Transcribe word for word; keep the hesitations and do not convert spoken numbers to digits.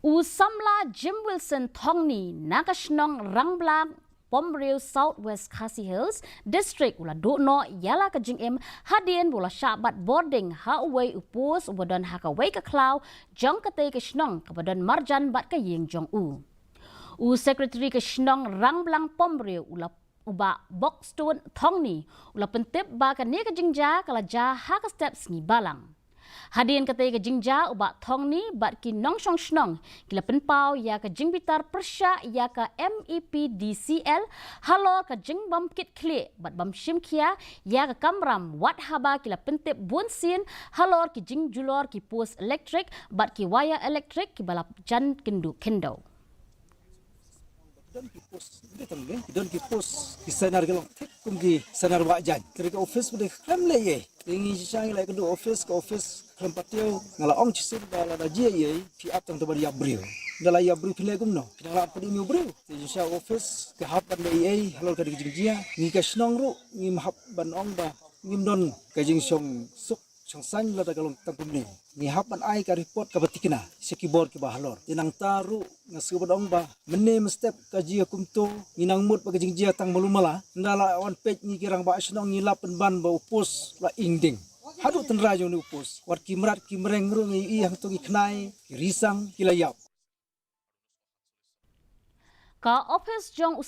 U samla Jim Wilson Thongni na ka shnong Rangblang Pomriew, South West Khasi Hills District, u la duh noh ïa la ka jingim hadien ba u la shah bat bording ha uwei u post uba don ha kawei ka khlaw jong katei ka shnong kaba don marjan bad ka ïing jong u. U Secretary ka shnong Rangblang Pomriew, u la u Bah Buxton Thongni, u la pyntip ba kane ka jingjia ka la jia ha ka step sngi Balang. Hadien katei ka jingjia, u Bah Thongni bad ki nongshong shnong ki la pynpaw ïa ka jingbitar pyrshah ïa ka MEPDCL halor ka jingbym kit khlieh bad bym shim khia ïa ka kamram, wat haba ki la pyntip bunsien halor ki jingjulor ki post elektrik bad ki wire elektrik kiba la jan kynduh khyndew. Don ki post, ki don ki post, ki sainar ki long thik kum ki sainar wah jaiñ. Ka dei ka office ba dei khlem leh ei. Te ngi shisha ngi la ïakynduh office, ka office khlem patiew. Nga la ong shisien ba lada jia ei ei, phi ap tang da ban ïap briew. Da la ïap briew phin leh kumno? Phin nang lah ban pynim ïa u briew. Te shisha office ka hap ban leh ei ei halor ka dei ka jingjia. Ngi ka shnong ruh ngim hap ban ong ba ngim don ka jingshong suk shong saiñ lada ka long tang kumne. Ngi hap ban ai ka report kaba thikna sha ki bor kiba halor. Te nangta ruh nga sngewbha ban ong ba mynne mynstep ka jia kumto, ngi nang mut ba ka jingjia tang malu mala. Ynda la wan peit ngi ki rangbah shnong ngi lap pynban ba u post la ing ding. Haduh tynrai jong une u post, wat ki mrad ki mreng ruh ngi ïohi hangto ki khnai, ki risang, ki la ïap. Ka office jong u